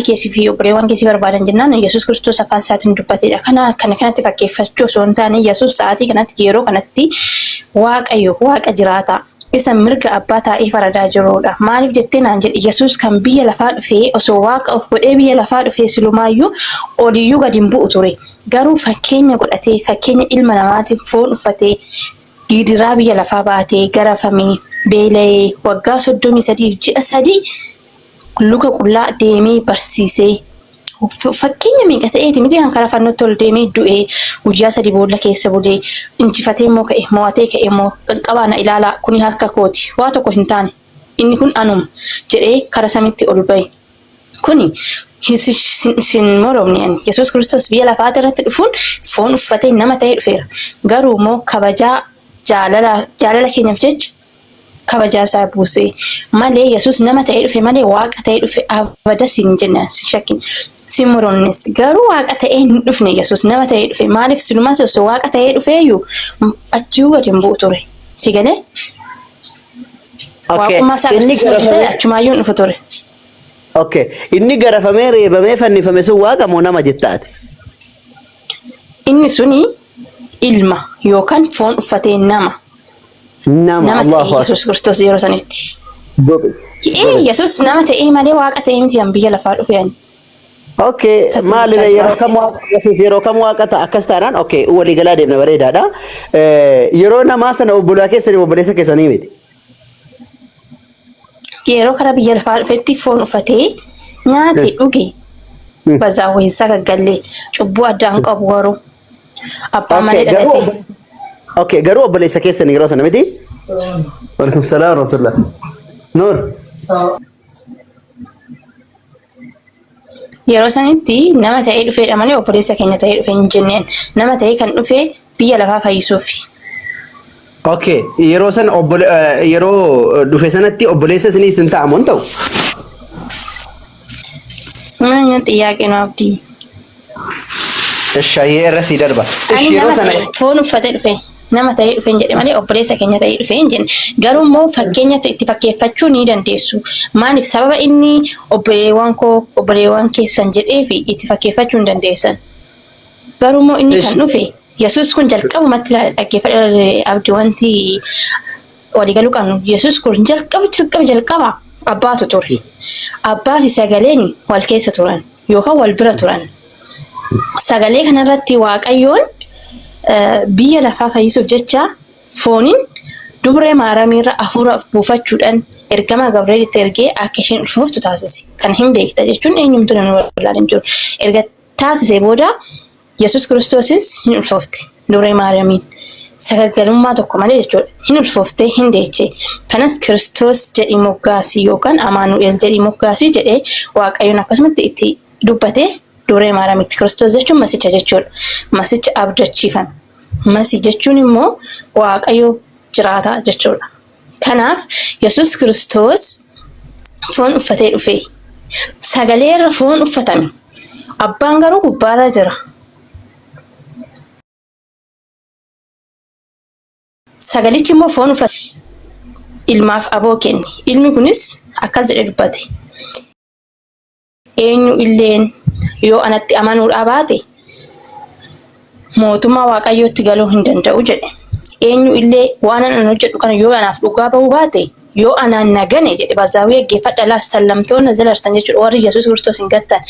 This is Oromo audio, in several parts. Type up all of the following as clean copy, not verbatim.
Keessii fi obboleewwan keessi barbaadan jennaan Yesuus Kiristoos afaan isaatiin dubbatedha. Kana kana kanatti fakkeeffachuu osoo hin taane Yesuus sa'aatii kanatti yeroo kanatti Waaqayyo Waaqa jiraataa isa mirga abbaa taa'ee faradaa jirudha. Maaliif jettee naan jedhi Yesuus kan biyya lafaa dhufee osoo Waaqa of godhee biyya lafaa dhufee silumaayyuu oliyyuu gadi hin bu'u ture. Garuu fakkeenya godhatee fakkeenya ilma namaatiin foon uffatee gidiraa biyya lafaa baatee garafamee beela'ee waggaa 33 ji'a 3 luka qullaa deemee barsiisee fakkeenya meeqa ta'eeti miti kan karaa fannootti ol deemee du'ee guyyaa sadi boolla keessa bulee injifatee immoo ka'e mo'atee ka'e immoo qaqqabaa na ilaalaa kuni harka kooti waa tokko hin taane inni kun anuma jedhee kara samitti ol ba'e. Kuni sin moromne ani Yesuus Kiristoos biyya lafaati irratti dhufuun foon uffatee nama ta'ee dhufeera. Garuu immoo kabajaa jaalala jaalala keenyaaf jecha kabajaa isaa buuse malee Yesuus nama ta'ee dhufe malee waaqa ta'ee dhufe abada siin hin jenne sin shakkin sin moromnes garuu waaqa ta'ee hin dhufne Yesuus nama ta'ee dhufe maaliif silumas osoo waaqa ta'ee dhufeeyyuu achii gadi hin bu'u ture si galee Okay. waaqummaa isaa Inni agarsiisuu osoo ta'e garafamee achumaayyuu hin dhufu ture. Okay. Inni garafamee reebamee fannifame sun waaqa moo nama jettaati? Inni suni ilma yookaan foon uffatee nama. Nama Nama ta'ee Allahu Akbar. Yesuus Kiristoos yeroo sanitti. Gobe. Ee Gobe. Yesuus nama ta'ee malee waaqa ta'ee miti kan biyya lafaa dhufe ani. Okay, Akkasii maali jechaa yeroo jira. kam waaqa Yesuus yeroo kam waaqa ta'a akkas taanaan okay walii galaa deemna bareedaadha. Eh, Yeroo namaa sana obbolaa keessanii obboleessa keessanii miti. Yeroo kara biyya lafaa dhufetti foon uffatee nyaate dhuge bazaa hin sagaggallee cubbuu addaa hin qabu garuu abbaa malee Okay, garuu dhalate. obboleessa okay, garuu obboleessa keessanii yeroo sana miti. Waalaikum salaam warahmatullah. Nuur. Yeroo sanitti nama ta'ee dhufeedha malee obboleessa keenya ta'ee dhufe hin jenneen. Nama ta'ee kan dhufe biyya lafaa fayyisuufi. Okay, yeroo sana obbole yeroo dhufe sanatti obboleessa isinii isin ta'a moo hin ta'u? Mana xiyyaaqee nu abdii. Shayyee irra sii darba. Ani Ishi yeroo nama sana ta'e foon uffatee dhufe nama ta'ee dhufe hin jedhe malee obboleessa keenya ta'ee dhufe hin jenne. Garuu immoo fakkeenya itti fakkeeffachuu ni dandeessu. Maaliif sababa inni obboleewwan koo obboleewwan keessan jedhee fi itti fakkeeffachuu hin dandeessan. Garuu immoo inni kan Ishi dhufe Yesuus kun jalqabumatti ilaala dhaggeeffadha abdi wanti waliigaluu qabnu Yesuus kun jalqaba jalqaba jalqaba abbaatu ture. Abbaa fi sagaleen wal keessa turan yookaan wal bira turan. Sagalee kanarratti Waaqayyoon biyya lafaa fayyisuuf jecha fooniin dubree Maaramiirra hafuura buufachuudhaan ergamaa Gabreelitti ergee akka isheen ulfooftu taasise. Kan hin beekta jechuun eenyumtuu namni wallaalee hin jiru. Erga taasisee booda Yesuus Kiristoosis hin ulfoofte dubree Maariyaamiin sagaggalummaa tokko malee jechuudha. Hin ulfoofte hin deeche. Kanas Kiristoos jedhii moggaasi yookaan Amaanu'el jedhii moggaasi jedhee Waaqayyoon akkasumatti itti dubbate dubree Maariyaamitti. Kiristoos jechuun masicha jechuudha. Masicha abdachiifame. Masi jechuun immoo Waaqayyo jiraataa jechuudha. Kanaaf Yesuus Kiristoos foon uffatee dhufe. Sagalee irra foon uffatame. Abbaan garuu gubbaarra jira. Sagalichi immoo foon uffate ilmaaf aboo kenne. Ilmi kunis akkas jedhee dubbate. Eenyu illeen yoo anatti amanuudhaa baate mootummaa Waaqayyootti galuu hin danda'u jedhe. Eenyu illee waan an hojjedhu kana yoo anaaf dhugaa ba'uu baate yoo anaan na gane jedhe bazaawii dhaggeeffadha laal sallamtoonni jala jirtan jechuudha warri Yesuus Kiristoos hin gattan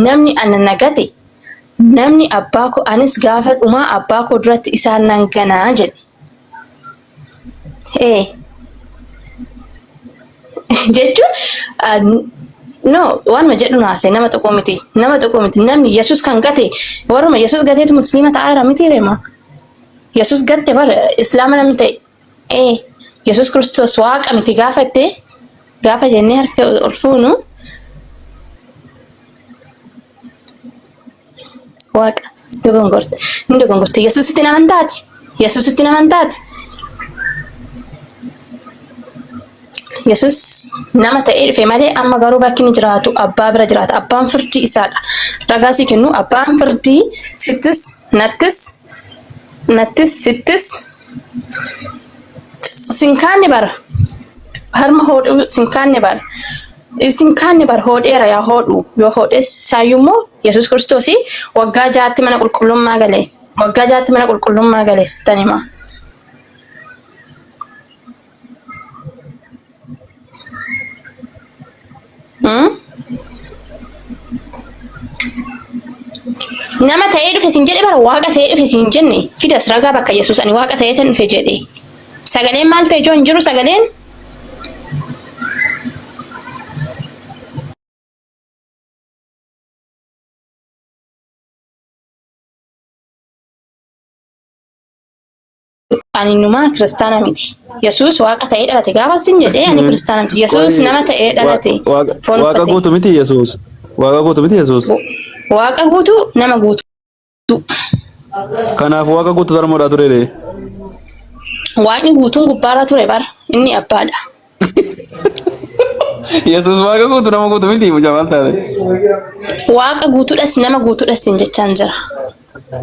namni ana na gate namni abbaa koo anis gaafa dhumaa abbaa koo duratti isaan nan ganaa jedhe. Ee. Jechuun no waanuma jedhu naase nama tokko miti nama tokko miti namni Yesuus kan gate warruma Yesuus gateetu musliima ta'aa jira miti reema Yesuus gatte bar islaama namni ta'e ee Yesuus Kiristoos waaqa miti gaafa itti gaafa jennee harka ol fuunu Waaqa dogongorte ni dogongorte Yesuusitti hin amantaati Yesuusitti hin amantaati Yesuus nama ta'ee dhufe malee amma garuu bakki inni jiraatu abbaa bira jiraata. Abbaan firdii isaadha. Ragaa sii kennu abbaan firdii sittis nattis nattis sittis sin kaanne bara. Harma hodhuu sin kaanne bara. Isin kaanni bar hoodheera yaa hoodhu yoo hoodhes isaayyuu immoo Yesuus Kiristoos waggaa ja'atti mana qulqullummaa gale. Waggaa ja'atti mana qulqullummaa gale sittan hima. Hmm? Nama ta'ee dhufe sin jedhe bara waaqa ta'ee dhufe sin jenne fidas ragaa bakka Yesuus ani waaqa ta'ee tan dhufe jedhe. Sagaleen maal ta'e ijoo hin jiru sagaleen? Ani numaa kiristaana miti. Yesuus waaqa ta'ee dhalate gaafa sin jedhee ani kiristaana miti. Yesuus Qoyi nama ta'ee dhalate waaqa foon waaqa uffate. guutu miti Yesuus. Waaqa guutu miti Yesuus. Waaqa guutuu nama guutuu. Kanaaf waaqa guutu tarmoodhaa ture ree. Waaqni guutuun gubbaarra ture bara inni abbaadha. Yesuus waaqa guutu nama guutu miti mucaa maal taate. Waaqa guutuudhas nama guutuudhas sin jechaan jira.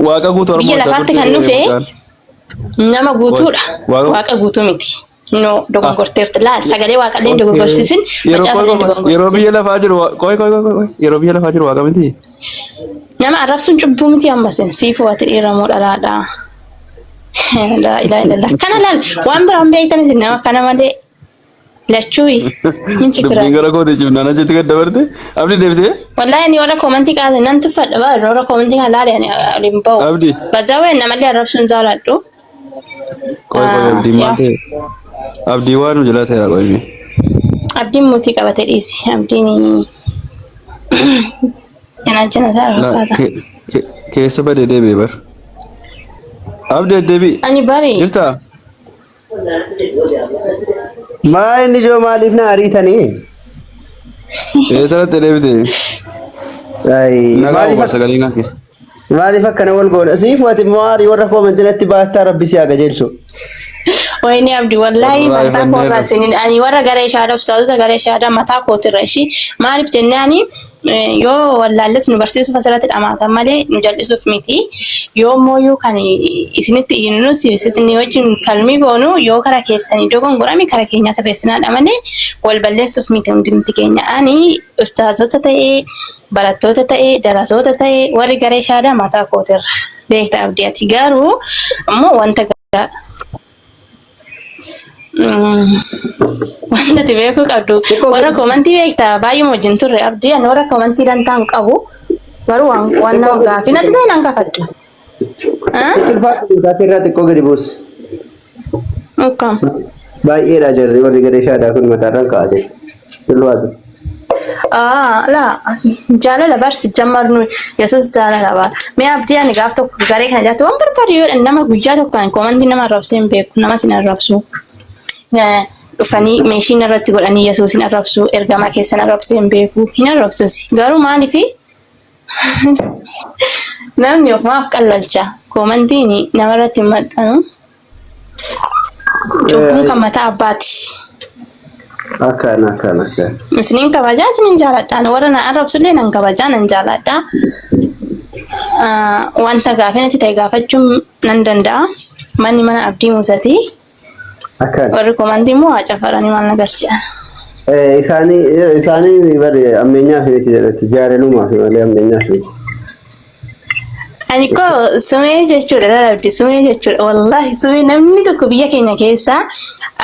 Waaqa guutu Biyya harmoo isaa lafaatti turte kan dhufe mucaan. nama guutuudha. Waaqa Waaqa guutuu miti. No ah dogongorteerta. Laal sagalee waaqallee hin okay. dogongorsiisin Yeroo macaafa qoy illee hin qoy qoy yeroo dogongorsiisin. biyya lafaa jiru qoy qoy qoy qoy yeroo biyya lafaa jiru waaqa miti. Nama arrabsuun cubbuu miti ammasin siifuu ati dhiira moo dhalaadha. Laa ilaaha illallah. Kana laal waan biraan beektan isin nama kana malee lachuuyi min chikiraa. Dubbiin gara kooti cimnaan achitti gad dabarte. Abdi deebitee? Wallahi ani warra koomantii kaase nan tuffadha baa warra koomantii kana laale ani waliin bahu. Abdi. Bazaa namallee arrabsuun jaaladhu. Qoy qoy Abdii maal Yaa ta'e? Abdii waan nu jalaa ta'eera qoy mee. Abdiin mootii qabate dhiisi. Abdiin jana jana ta'a La fakkaata. keessa badee deebi'e bar. Abdii deebi'i. Ani bari Jirtaa? Maa inni ijoo maaliif na ariitanii? Eessatti deebite? Ay, Nagaa maaliif ubar sagaleen kan kee. maaliif akkana wal goona? Siif ati immoo aarii warra koomentii natti baattaa rabbi si haa qajeelchu. Wayini abdi wallahi Warraa mataa koo irraa ifanneerra. isinin ani warra garee shaadaa ustaazota garee shaadaa mataa kootirra ishii maaliif jennaani yoo wallaalles nu barsiisuuf asirratti dhamaatan malee nu jal'isuuf miti. Yoo immoo kan isinitti iyyinus isin wajjin falmii goonu yoo kara keessanii dogongorame kara keenyaa sirreessinaadha malee wal balleessuuf miti hundumti keenya. Ani ustaazota ta'ee barattoota ta'ee darasoota ta'ee warri garee shaadaa mataa kootirra beekta abdii ati garuu immoo wanta Wanti ati beekuu qabdu Xiqqoo warra koomantii beektaa baay'ee wajjin turre abdii ani warra koomantii dantaa hin qabu garuu waan waan nama gaafii natti ta'e nan gaafadha. Ulfaatu ulfaatu irraa xiqqoo gadi buusi. Akkam. Baay'eedha jarri warri garee shaadaa kun mataarraan ka'aa jiru. Ulfaatu. Laa jaalala barsi jammarnu yesus jaalala bara. Mee abdii ani gaaf tokko garee kana jaatti waan barbaadu yoo nama guyyaa tokko ani koomantii nama arrabsee hin beeku nama sin arrabsu. Dhufanii meeshiin irratti godhanii yesuus hin arrabsu ergamaa keessan arrabsee hin beeku hin arrabsus garuu maaliifi namni ofumaaf qallalcha koomantiin namarratti hin maxxanu. Cubbuun kan mataa abbaati. Akkana akkana akkana. Isiniin kabajaa isiniin jaaladha. Ani warra na arrabsullee nan kabajaa nan jaaladha. Wanta gaafii natti ta'e gaafachuun nan danda'a. Manni mana abdii muusati. Akkana. Warri komantii immoo haa cafaranii maal na galchan. Isaanii isaanii bari ammeenyaaf miti jedhatti jaalalumaaf malee ammeenyaaf miti. Ani koo sumee jechuudha laal abdi sumee jechuudha wallaahi sumee namni tokko biyya keenya keessa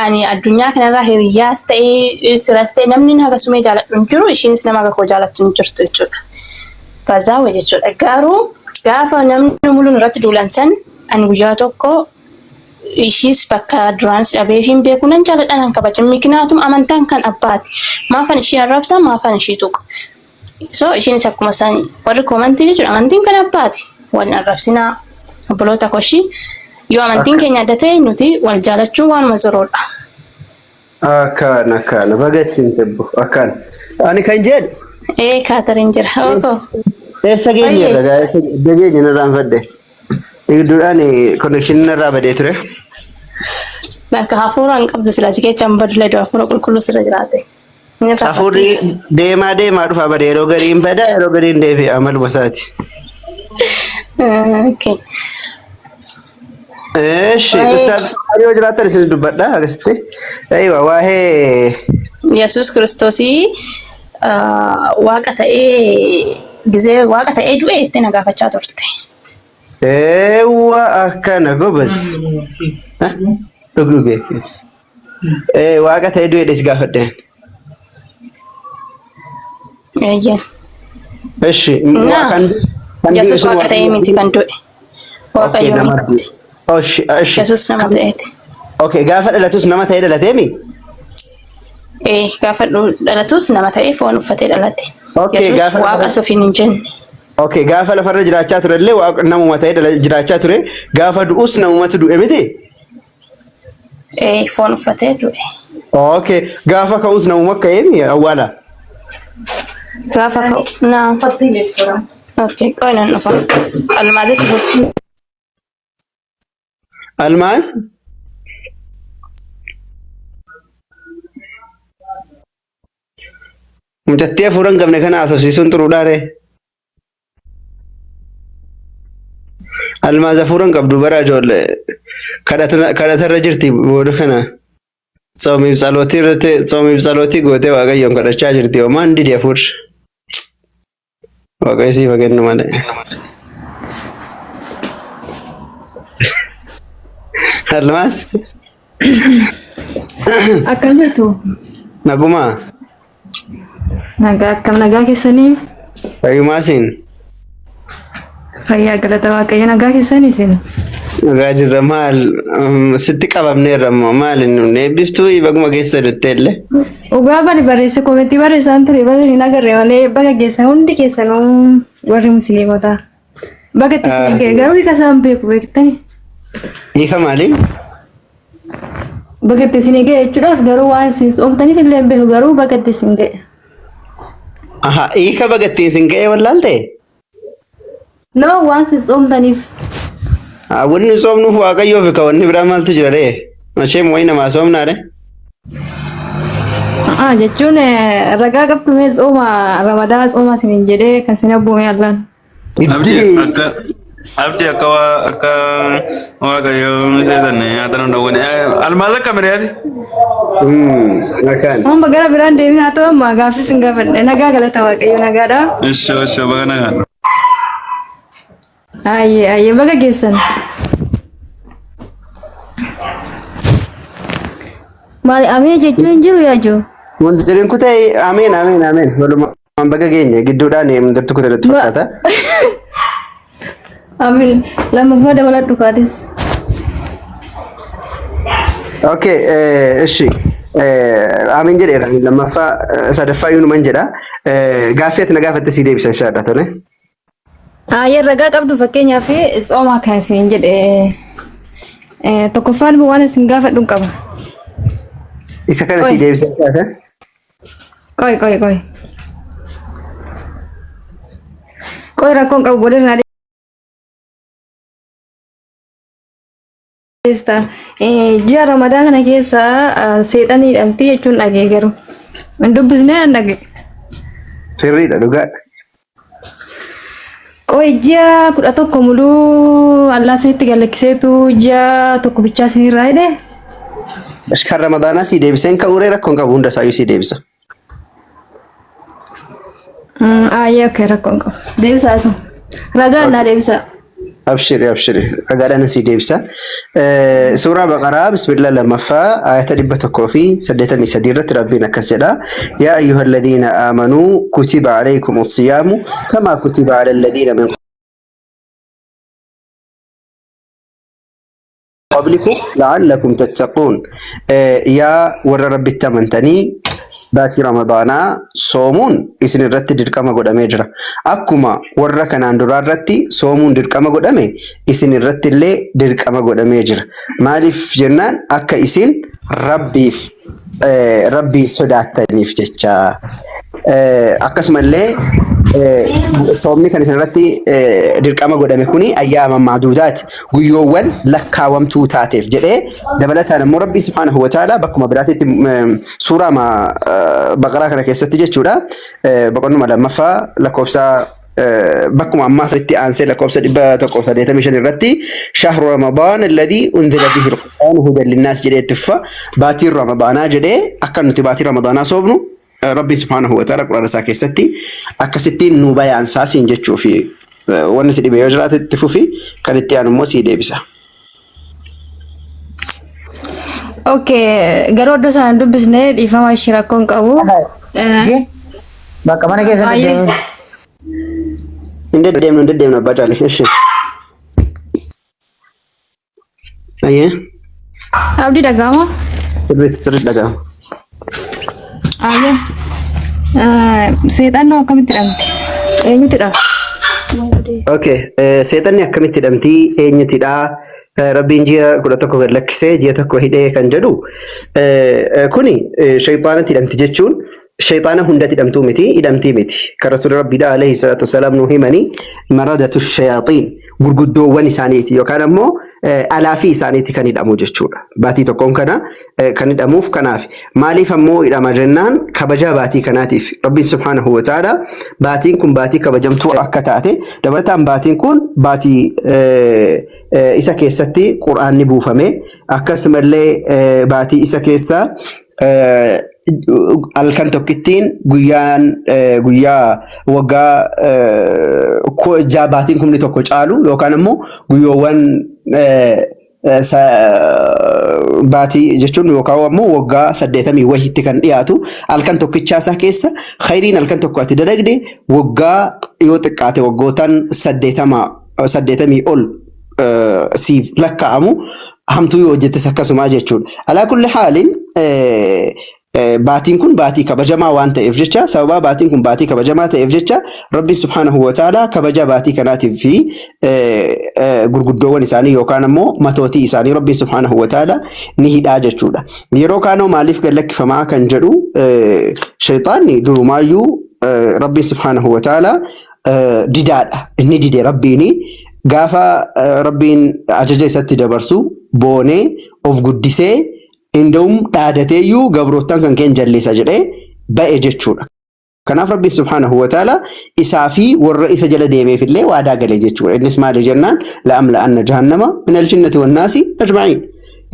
ani addunyaa kanarraa hiriyyaas ta'ee firas ta'ee namni haga sumee jaaladhu hin jiru ishiinis nama haga koo jaalattu hin jirtu jechuudha. Bazaawa jechuudha garuu gaafa namni muluun irratti duulan san ani guyyaa tokko ishiis bakka duraanis dhabee hin beeku nan jaaladha nan kabaja mikinaatum amantaan kan abbaati maafan ishii arrabsa maafan ishii tuqa. So ishiinis akkuma isaan warri koomantii jechuudha amantiin kan abbaati wal hin arrabsinaa obboloota koshii yoo amantiin keenya adda ta'e nuti wal jaalachuun waanuma jiruudha. Akkana akkana baga ittiin tebbu akkana. Ani kan jedhu Ee kaatariin jira. Ooko. eessa geenye irra gaa eessa geenye narraan fadde. Gidduudhaan konnekshinii narraa badee ture. Bakka hafuura hin qabdu silaa si keessa hin badu ledoo hafuura qulqulluu sirra jiraate. Hin irraanfatiin. Hafuurri deemaa deemaa dhufa bada yeroo gariin bada yeroo gariin deebi'a amaluma isaati. Okay. Eeshi Waa'ee ustaaz yoo jiraattan isin dubbadha akkasitti. Aywa waa'ee Yesuus Kiristoosii Waaqa ta'ee gizee waaqa ta'ee du'e jettee na gaafachaa turte. Eewwa akkana gobas. Dhug dhuge. Ee waaqa ta'ee du'e si gaafadheen. Eeyyeen. Eshi Naa kan kan du'e Yesuus sun waaqa ta'ee waaqayyo. miti kan du'e. Okay Waaqayyo nama du'e. miti. Oshi eshi. Yesuus nama ta'eeti. Okay gaafa dhalatus nama ta'ee dhalateemi? Ee gaafa dhalatus nama ta'ee foon uffatee dhalate. Okay Yesuus gaafa waaqa ofiin hin jenne. Okay gaafa lafarra jiraachaa ture illee waaqa namuma ta'ee jiraachaa ture gaafa du'us namumatu du'e miti? Ee foon uffatee du'e. Okay gaafa ka'us namuma ka'eemi awwaala. Gaafa ka'u naa. Okay qoy nan dhufa. Almaazitti fufi. Almaaz mucattii hafuura hin qabne kana haasofsiisuun xuruudhaa ree. Almaaz hafuura hin qabdu bara ijoollee kadhatarra jirti booda kana. Tsoomiif tsalootii irratti tsoomiif tsalootii gootee waaqayyoon kadhachaa jirti homaan didi hafuurri. Waaqayyo siif haa kennu malee. Almaaz Akkam jirtu? nagumaa Nagaa akkam nagaa keessanii? fayyumaa siin Fayyaa galata waaqayyo nagaa keessanii isin? nagaa jirra maal sitti qabamneerra immoo maal inni eebbiftuu baguma keessa jettee illee. Dhugaa bari barreesse koomentii barreessaan ture bari hin agarre malee baga geessan hundi keessanuu warri musliimotaa. Baga itti isin ga'e garuu hiika isaan beeku beektani. Hiika maaliin? Baga itti isin ga'e jechuudhaaf garuu waan isin soomtaniif illee hin beeku garuu baga itti isin ga'e. Aha, hiika baga ittiin isin ga'e wallaalte? No waan isin soomtaniif. Wanni soomnuuf waaqayyoof ka wanni biraa maaltu jira ree? Masheen wayi namaa soomnaa ree? Ah jechuun ragaa qabdu mee tsooma ramadaa tsooma isiniin jedhee kan isin abboome Allaan. Abdi Itti akka abdi akka waa akka waaqayyo seetan nyaata nu dhawwani. Almaaz akka miriyaati. Akkaan. Amma gara biraan deemin haa ta'u amma gaaffii sin gaafadhe nagaa galata waaqayyo nagaadha. Ishoo ishoo baga nagaan. Ayyee ayyee baga geessan. Maali amee jechuun hin jiru yaa jiru. Wanti kutee ameen ameen ameen walumaan baga geenye gidduudhaan wanti kutee natti fakkaata. Amiin lammaffaa dabaladhu kaatis. Okay, ishi. Amiin jedheera. Lammaffaa sadaffaa yuunuman jedha. Gaaffii ati na gaafatte sii deebisa inshaAllah tole. Ayyee ragaa qabdu fakkeenyaaf tsooma kan isin jedhe tokkoffaan waan isin gaafadhu hin qaba. Isa kana sii Qoy deebisa inshaAllah. qoy qoy qoy. Qoy rakkoon qabu booda irraa deesta. Ji'a Ramadaa kana keessa seexanni hidhamti jechuun dhagee garuu. Hin dubbisnee nan dhagee. Sirriidha dhugaadha. Qoy ji'a 11 muluu allaa isinitti galakkiseetu ji'a tokko bichaa isinirraa hidhe. Kan Ramadaanaa sii deebiseen ka'uuree rakkoon qabu hunda isaayyuu sii deebisa. Ayyee okay rakkoon qabu. Deebisaa isin. Ragaa naa deebisaa. Abshiri abshiri ragaadhaan sii deebisa. Suuraa Baqaraa bismillah lammaffaa ayata 183 irratti Rabbiin akkas jedha. Yaa ayyuha alladhiina aamanuu kutiba alaykum as-siyaamu kamaa kutiba ala alladhiina min qablikum la'allakum tattaquun. Yaa warra Rabbitti amantanii baatii Ramadaanaa soomuun isin irratti dirqama godhamee jira. Akkuma warra kanaan duraa irratti soomuun dirqama godhame isin irratti illee dirqama godhamee jira. Maaliif jennaan akka isin Rabbiif Rabbii sodaattaniif jecha. Akkasumallee soomni kan isin irratti dirqama godhame kuni ayyaama maaduudaati. Guyyoowwan lakkaawamtuu taateef jedhee dabalataan immoo Rabbii subhaanahu wa ta'ala bakkuma biraatitti suuraa Baqaraa kana keessatti jechuudha. Boqonnuma lammaffaa lakkoofsa bakkuma ammaa sanitti aansee lakkoofsa 185 irratti shahru ramadaan alladhii unzila fihi alqur'aanu hudan linnaas jedhee itti fufa. Baatiin ramadaanaa jedhee akka nuti baatii ramadaanaa soomnu Rabbi subhaanahu wa ta'ala quraana isaa keessatti akkasittiin nu bayaansaa siin jechuu fi wanni si dhibe yoo jiraate itti fufi kan itti aanu immoo sii deebisa. Okay, garuu iddoo sana hin dubbisne dhiifama ishee rakkoo hin qabu. Ishee bakka mana keessa Baay'ee. deddeebiin. Hin deddeemnu hin deddeemnu abbaa caali. Ishi. Ayyee. Abdii dhaga'ama? Sirriitti sirriitti dhaga'ama. Ayyee. Seexannoo akkamitti hidhamti? Eenyutti hidhama? Okay. Seexanni akkamitti hidhamtii? Eenyutti hidhaa? Rabbiin ji'a 11 gad lakkisee ji'a tokko hidhee kan jedhu kuni shayxaanatti hidhamti jechuun shayxaana hundatti hidhamtuu miti hidhamtii miti. Kan rasuula rabbiidha alayhi salaatu wasalaam nu himanii maradatu shayaaxiin gurguddoowwan isaaniiti yookaan ammoo alaafii isaaniiti kan hidhamu jechuudha. Baatii tokkoon kana kan hidhamuuf kanaaf. Maaliif ammoo hidhama jennaan kabajaa baatii kanaatiif Rabbiin subhaanahu wa ta'ala baatiin kun baatii kabajamtuu akka taate dabalataan baatiin kun baatii isa keessatti qur'aanni buufame akkasumallee baatii isa keessa halkan tokkittiin guyyaan guyyaa waggaa baatiin kumni tokko caalu yookaan ammoo guyyoowwan baatii jechuun yookaan ammoo waggaa 80 wahiitti kan dhiyaatu halkan tokkichaa isaa keessa khayriin halkan tokko ati dalagde waggaa yoo xiqqaate waggootaan 80 ol siif lakkaa'amu hamtuu yoo hojjettes akkasumaa jechuudha. Alaa kulli haalin baatiin kun baatii kabajamaa waan ta'eef jecha sababaa baatiin kun baatii kabajamaa ta'eef jecha Rabbi subhaanahu wa ta'ala kabaja baatii kanaatiif fi gurguddoowwan isaanii yookaan ammoo matootii isaanii Rabbi subhaanahu wa ta'ala ni hidhaa jechuudha. Yeroo kaanoo maaliif gad lakkifamaa kan jedhu shayxaanni durumaayyuu Rabbi subhaanahu wa ta'ala didaadha. Inni dide Rabbiini gaafa Rabbiin ajaja isatti dabarsu boonee of guddisee inda'um dhaadateeyyuu gabroottan kan keen jalleessa jedhee ba'e jechuudha. Kanaaf Rabbiin subhaanahu wa ta'ala isaa fi warra isa jala deemeef illee waadaa gale jechuudha. Innis maali jennaan la'amla'anna jahannama minal jinnati wannaasi ajma'iin.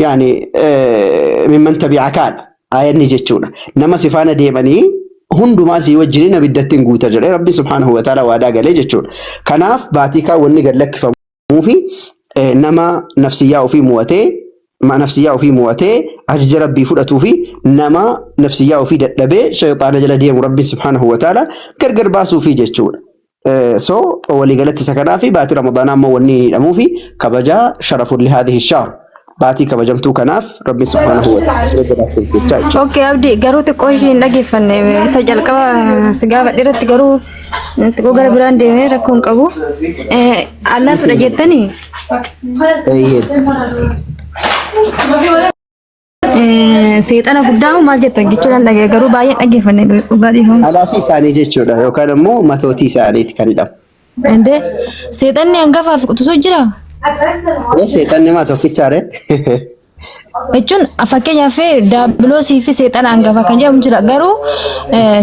Yaani mimman tabi'akaadha. Aayanni jechuudha. Nama si faana deemanii hundumaa sii wajjiniin abiddatti hin guuta jedhee Rabbi subhaanahu wa ta'ala waadaa galee jechuudha. Kanaaf baatii kaan wanni gad lakkifamuu fi nama nafsiyyaa ofii mo'atee nafsiyyaa ofii mo'atee ajaja Rabbii fudhatuu fi nama nafsiyyaa ofii dadhabee shayxaana jala deemu Rabbi subhaanahu wa ta'ala gargar baasuufi jechuudha. So waliigalatti isa kanaa fi baatii Ramadaanaa immoo wanni hidhamuu fi kabajaa sharafun lihaadhihi shahr baatii kabajamtuu kanaaf Rabbiin subhaanahu wa ta'ala jiraachisuuf jecha jechuudha. Okay Abdi garuu xiqqoo ishee hin dhageeffanne isa jalqaba si gaafadhe irratti garuu xiqqoo gara biraan deemee rakkoo hin qabu. Allaatudha jettanii? Eeyyee. Seexana guddaa moo maal jettan jechuudhaan dhaga'e garuu baay'een dhaggeeffanne dhugaa dhiifama. Alaafii isaanii jechuudha yookaan immoo matootii isaaniiti kan hidhamu. Indee seexanni hangafaa fi quxisuu jira? Seexanni maa tokkichaare? Jechuun fakkeenyaaf daabiloosii fi seexana hangafa kan jedhamu jira garuu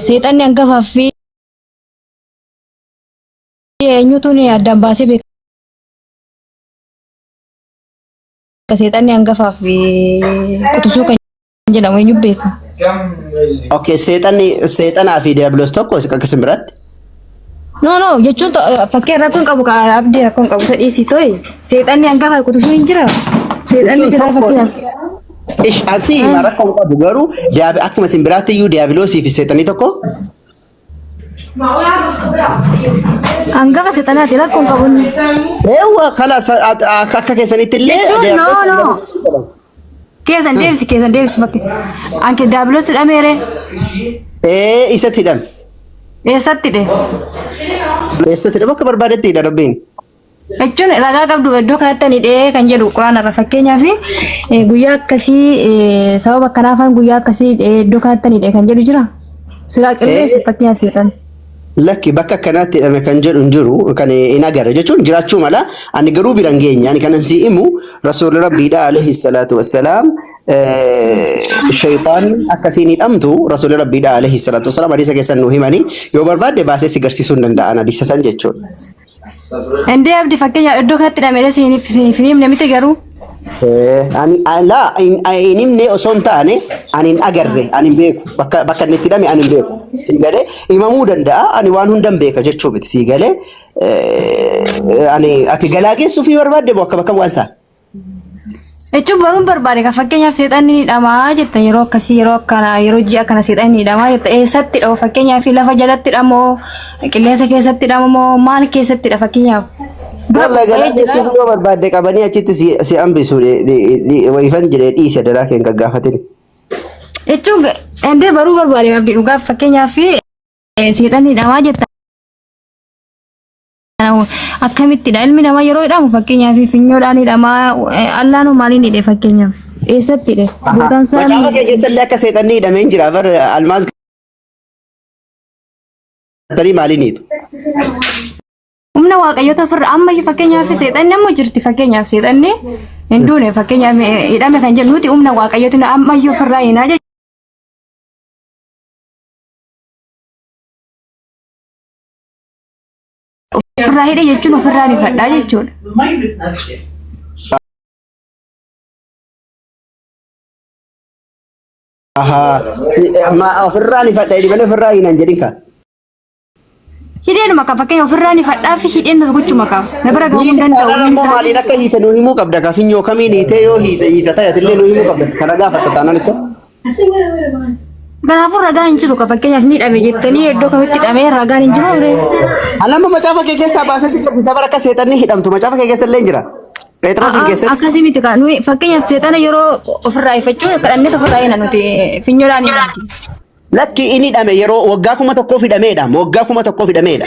seexanni hangafaa fi eenyutu addaan baasee beeka. Seexanni hangafaa fi quxisuu kan jedhamu eenyu beeka? Okay, seexanni seexanaa fi diiyaabiloos tokko akka isin biratti? No no jechuun fakkeen rakkoon qabu ka abdii rakkoon qabu isa dhiisii to'i. Seexanni hangafaa fi quxisuu hin jira. Seexanni Jechuun silaa tokko fakkeenyaaf. Ish asii rakkoon qabu garuu akkuma isin biraatti iyyuu diiyaabiloosii fi seexanni tokko Hangafa seexanaati rakkoon qabu inni. Eewwa kalaas akka keessanitti illee Jechuun no no. Keessan deebisi keessan deebisi bakki. Anke daabiloos hidhameere. Ee isatti hidhame. Eessatti hidhe? Eessatti hidhame akka barbaadetti hidha rabbiin. Jechuun ragaa qabdu iddoo kanatti ani hidhee kan jedhu quraana irra fakkeenyaaf guyyaa akkasii sababa akkanaafan guyyaa akkasii hidhee iddoo kanatti ani hidhee kan jedhu jira. Silaa qilleessa fakkeenyaaf seexan. Lakki bakka akkanaatti hidhame kan jedhu hin jiru kan hin agarre jechuun jiraachuu mala ani garuu bira hin geenye ani kanan sii himu rasuulli rabbiidha alayhi salaatu wassalaam shayxaanni akkasiin hidhamtu rasuulli rabbiidha alayhi salaatu wassalaam hadiisa keessan nu himanii yoo barbaadde baasee si garsiisuu hin danda'an hadiisa san jechuudha. Indee abdi fakkeenyaaf iddoo kanatti hidhamee siiniif siiniif hin himne miti garuu. Ani laa hin himne osoo hin taane ani hin agarre, ani hin beeku, bakka bakka inni itti hidhame ani hin beeku. Sii galee himamuu danda'a, ani waan hunda hin beeka jechuu miti sii galee. Ani ati galaa geessuufii barbaadde moo akka bakka bu'aan isaa? Jechuun baruun barbaade kan fakkeenyaaf seexanni ni hidhamaa jetta yeroo akkasii, yeroo akkanaa, yeroo ji'a kana seexanni ni hidhamaa jetta, eessatti hidhamu? Fakkeenyaaf lafa jalatti hidhamoo, qilleensa keessatti hidhamoo, maal keessatti hidha fakkeenyaaf? Dura Walla galaa qophaa'ee jira. geessuuf yoo barbaadde qabanii achitti si hambisu wayifan jedhee dhiise daraa kee hin gaggaafatin. Jechuun endee baruu barbaade abdii dhugaaf, fakkeenyaaf seexanni hidhamaa jetta. Akkamittidha ilmi namaa yeroo hidhamu? Fakkeenyaaf finyoodhaan hidhamaa, allaanuu maaliin hidhe? Fakkeenyaaf eessatti hidhe? Bootaan isaa Macaafa kee keessallee akka seexanni hidhamee hin jira bar almaaz tarii maaliin hiitu? Humna waaqayyoota ofirra ammayyuu, fakkeenyaaf seexanni amma jirti, fakkeenyaaf seexanni hin duune, fakkeenyaaf hidhame kan jennu nuti humna waaqayyooti ammayyuu ofirraa hinaa jechuudha. Ofirraa hidhe jechuun ofirraa rifadhaa jechuudha. Ahaa. Ma ofirraa ni fadha jedhi malee ofirraa hin jedhin ka. Hidheenuma ka fakkeenya ofirraa ni fadhaa fi hidheen gochuma ka na bira gahuu hin danda'u. Hiita Humni immoo maaliin isaa akka hiite nuu himuu qabda ka, finyoo kamiin hiitee yoo hiite hiita ta'e atillee nuu himuu qabda kana gaafatta taanaan itti. Kanaafuu ragaan hin jiru ka, fakkeenyaaf ni hidhame jettanii iddoo kamitti hidhamee ragaan hin jiru ree. Anamma macaafa kee keessaa baasee si garsiisa bara akka seexanni hidhamtu macaafa kee keessa illee hin jira. Phexrosin keessatti. Akkasii miti ka, nuyi fakkeenyaaf seexana yeroo ofirraa ifachuun kadhannee ofirraa hina, nuti finyoodhaan hidhamti. Lakki, inni hidhame yeroo waggaa 1000 hidhameedha. Waggaa 1000 hidhameedha.